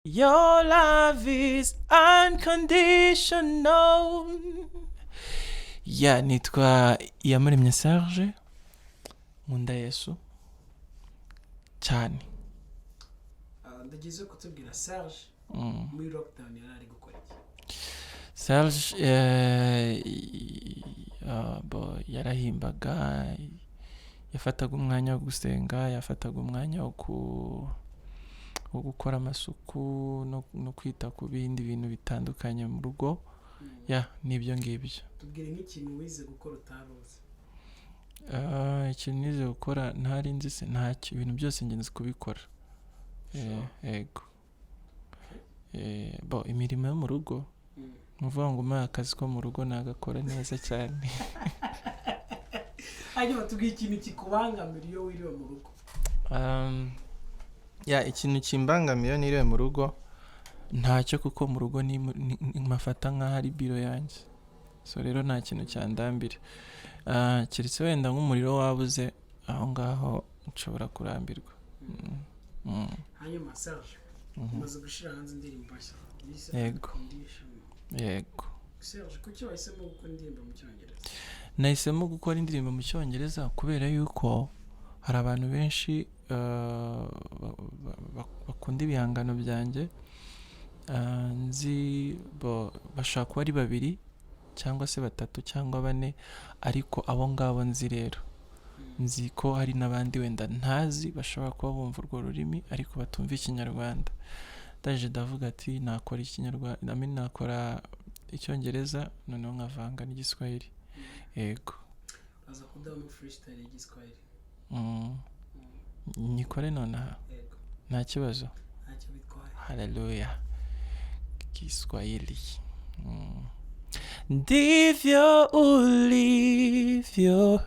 Your love is unconditional. Yeah, nitwa Iyamuremye Serge, nkunda Yesu cyane. Ndagize kutubwira Serge, muri lockdown yari ari gukora iki? Serge bo, yarahimbaga, yafataga umwanya wo gusenga, yafataga umwanya wo gukora amasuku no kwita ku bindi bintu bitandukanye mu rugo. Ya, n'ibyo ngibyo. Tubwire nk'ikintu wize gukora utari uzi. Ikintu nize gukora ntari nzi se? Ntacyo, ibintu byose ngenzi kubikora. Yego. Bo, imirimo yo mu rugo, ni ukuvuga ngo umpaye akazi ko mu rugo nagakora neza cyane. Hanyuma tubwire ikintu kikubangamira iyo wiriwe mu rugo. Ya, ikintu kimbangamiye iyo niriwe mu rugo ntacyo, kuko mu rugo ni mafata nk'aho ari biro yanjye. So rero nta kintu cyandambira. Keretse wenda nk'umuriro wabuze, aho ngaho nshobora kurambirwa. Hanyuma Serge, umaze gushyira hanze indirimbo nshya yise Yego. Condition. Yego. Serge, kuki wahisemo gukora indirimbo mu Cyongereza? Nahisemo gukora indirimbo mu Cyongereza kubera yuko hari abantu benshi bakunda ibihangano byanjye. Nzi bashobora kuba ari babiri cyangwa se batatu cyangwa bane, ariko abo ngabo nzi rero, nzi ko hari n'abandi wenda ntazi bashobora kuba bumva urwo rurimi ariko batumva Ikinyarwanda. Ndaje ndavuga ati nakora Ikinyarwanda, I mean, nakora Icyongereza noneho nkavanga n'Igiswahili. Yego. Baza kuduhamo freestyle y'Igiswahili. Nyikore nonaha? Yego. Nta kibazo. Ntacyo bitwaye. Haleluya. Kiswahili. Ndivyo ulivyo,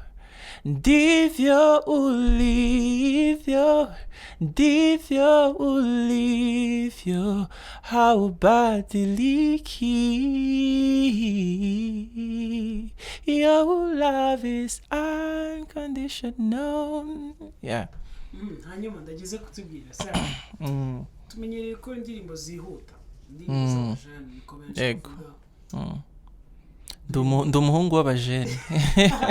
ndivyo ulivyo, ndivyo ulivyo, haubadiliki. Your love is unconditional. Yeah. Hanyuma ndagize kutubwira Serge, tumenyereye ko indirimbo zihuta, indirimbo z'abajene niko benshi bavuga. Ndi umuhungu w'abajene.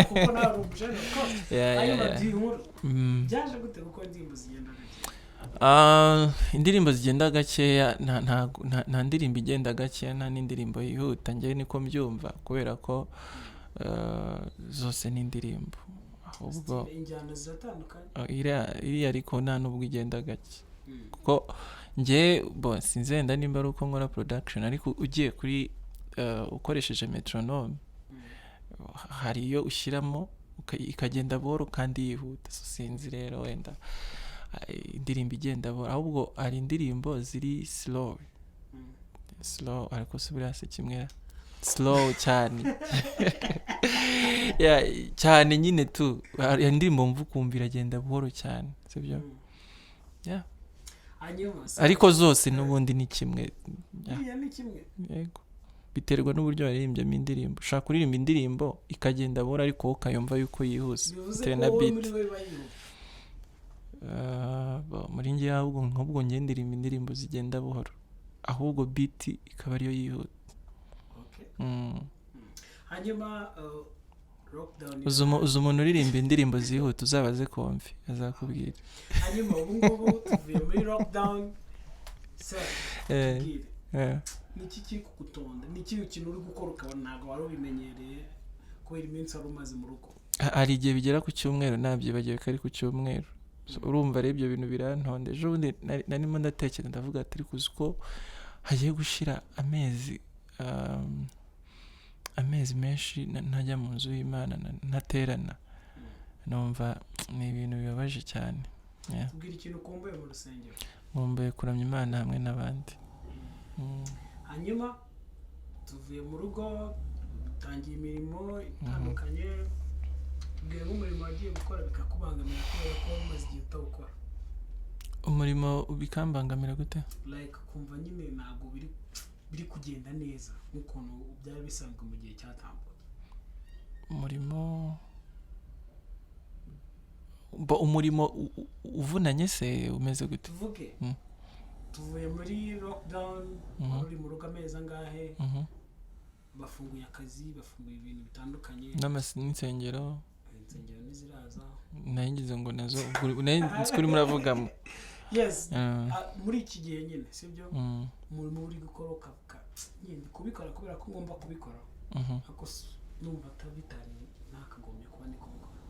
Kuko nawe uri umujene, of course. Yeah. Hanyuma duhe inkuru, byaje gute gukora indirimbo zigenda gake? Indirimbo zigenda gakeya, nta ndirimbo igenda gakeya, nta n'indirimbo yihuta. Njyewe niko mbyumva, kubera ko zose ni indirimbo, ahubwo Style, injyana ziratandukanye. Iriya ariko nta n'ubwo igenda gake, kuko njye bo sinzi wenda nimba ari uko nkora production, ariko ugiye kuri ukoresheje metronome, hari iyo ushyiramo ikagenda buhoro kandi yihuta. So sinzi rero wenda indirimbo igenda buhoro, ahubwo hari indirimbo ziri slow, slow, ariko si buriya si kimwe, slow cyane. Yeah, cyane nyine tu hari indirimbo mva ukumva iragenda buhoro cyane, sibyo? Yeah. Hanyuma Ariko zose n'ubundi ni kimwe. Yeah. Buriya ni kimwe. Yego, biterwa n'uburyo wariririmbyemo indirimbo. Ushobora kuririmba indirimbo ikagenda buhoro, ariko wowe ukayumva yuko yihuse, Bivuze bitewe ko na wowe beat. muri we biba yihuta. Bo, muri njye ahubwo nk'ubwo njye ndirimba indirimbo zigenda buhoro, ahubwo beat ikaba ariyo yihuta. Hanyuma lockdown Uzi umuntu uririmba indirimbo zihuta, uzabaze Komfi azakubwira. Hanyuma ubu ngubu tuvuye muri lockdown. Serge, tubwire, ni iki kiri kugutonda? Ni iki kintu uri gukora ukabona ntabwo wari ubimenyereye kubera iminsi wari umaze mu rugo? Hari igihe bigera ku cyumweru nabyibagiwe ko ari ku cyumweru. So, urumva rero ibyo bintu birantonda. Ejo bundi narimo ndatekereza, ndavuga ati ariko uzi ko hagiye gushira amezi menshi ntajya mu nzu y'Imana, ntaterana, numva ni ibintu bibabaje cyane. Yeah. Tubwire ikintu ukumbuye mu rusengero. Nkumbuye kuramya Imana hamwe n'abandi. Hanyuma tuvuye mu rugo, dutangiye imirimo itandukanye. Tubwire nk'umurimo wagiye gukora bikakubangamira kubera ko wari umaze igihe utawukora. Umurimo bikambangamira gute? Like kumva nyine ntabwo biri kugenda neza nk'ukuntu byari bisanzwe mu gihe cyatambutse. Umurimo umurimo uvunanye se umeze gute? Tuvuge Tuvuye muri lockdown. Wari uri mu rugo amezi angahe? Bafunguye akazi, bafunguye ibintu bitandukanye. N'insengero. Insengero ntiziraza. Nari ngize ngo nazo ubwo nari nzi ko urimo uravugamo. Yes. Ah. Ah, muri iki gihe nyine, sibyo? Mm. Umurimo uri gukora ukavuga nyine ndi kubikora kubera ko ngomba kubikora, ariko numva bitari ntakagombye kuba ndi kubikora.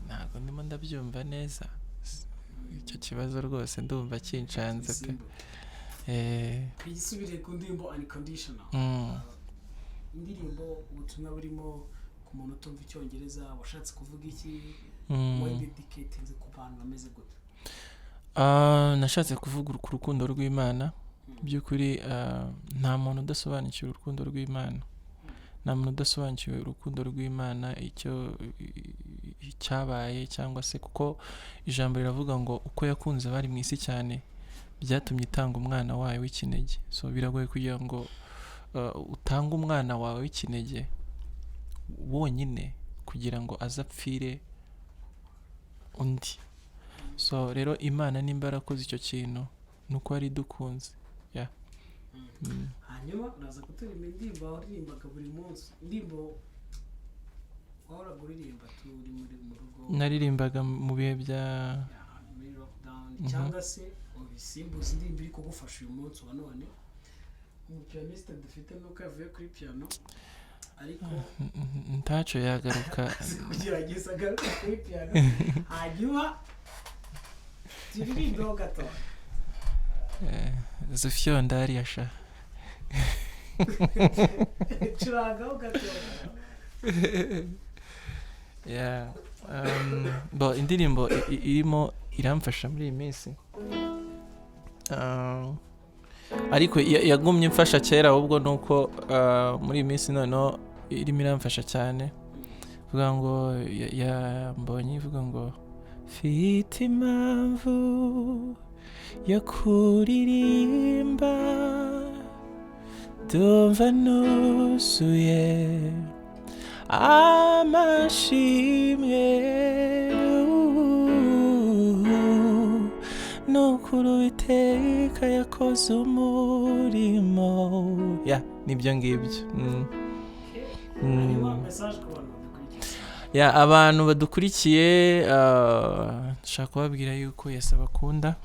Ntabwo ndimo ndabyumva neza. Icyo kibazo rwose ndumva kincanze pe. Simbuke. Twisubire ku ndirimbo Unconditional. Indirimbo, ubutumwa burimo ku muntu utumva Icyongereza, washatse kuvuga iki? Wayidedicatinze ku bantu bameze gute? Ah, nashatse kuvuga ku rukundo rw'Imana. By'ukuri, nta muntu udasobanukiwe urukundo rw'Imana, nta muntu udasobanukiwe urukundo rw'Imana, icyo cyabaye cyangwa se kuko ijambo riravuga ngo uko yakunze abari mu isi cyane byatumye itanga umwana wayo w'ikinege. So biragoye kugira ngo utange umwana wawe w'ikinege wonyine kugira ngo aze apfire undi. So rero Imana nimba yarakoze icyo kintu ni uko yari idukunze, yeah. Hanyuma uraza kuturirimba indirimbo waririmbaga buri munsi, indirimbo wahoraga uririmba turi muri mu rugo. Naririmbaga mu bihe bya Ya, muri lockdown, cyangwa se ubisimbuza indirimbo iri kugufasha uyu munsi wa none. Umupianiste dufite nuko yavuye kuri piano, ariko Ntacyo, yagaruka. Kugerageza agaruka kuri piano, hanyuma turirimbeho gato. Zufyondari yasha. Curangaho gato. Yeah. Bo indirimbo irimo iramfasha muri iyi minsi, ariko yagumye imfasha kera, ahubwo ni uko muri iyi minsi noneho irimo iramfasha cyane. Ivuga ngo yambonye, ivuga ngo mfite impamvu yo kuririmba, ndumva nuzuye amashimwe, nukuri Uwiteka yakoze umurimo. Ya, nibyo ngibyo. Hanyuma message ku bantu badukurikiye. Ya, abantu badukurikiye, nshaka kubabwira yuko Yesu abakunda.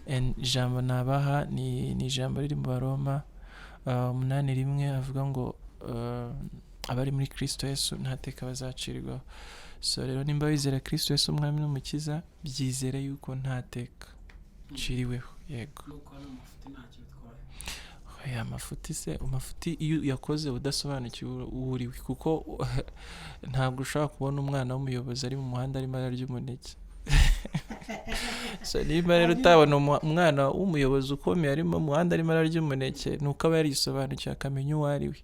And ijambo nabaha ni ijambo riri mu Baroma 8:1, avuga ngo abari muri Kristo Yesu nta teka bazacirwaho. So rero nimba wizera Kristo Yesu umwami n'umukiza, byizere yuko nta teka uciriweho, yego. Nuko hano amafuti ntacyo bitwaye. Oya, amafuti se, amafuti iyo uyakoze udasobanukiwe uwo uriwe, kuko ntabwo ushobora kubona umwana w'umuyobozi ari mu muhanda arimo ararya umuneke. So niba rero utabona umwana w'umuyobozi ukomeye ari mu muhanda arimo ararya umuneke, ni uko aba yarisobanukiwe akamenya uwo ari we.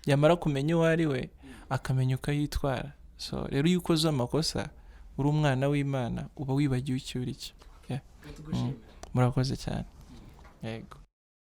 Yamara kumenya uwo ari we, akamenya uko yitwara. So rero iyo ukoze amakosa uri umwana w'Imana, uba wibagiwe icyo uri cyo. Reka tugushimire. Murakoze cyane, yego.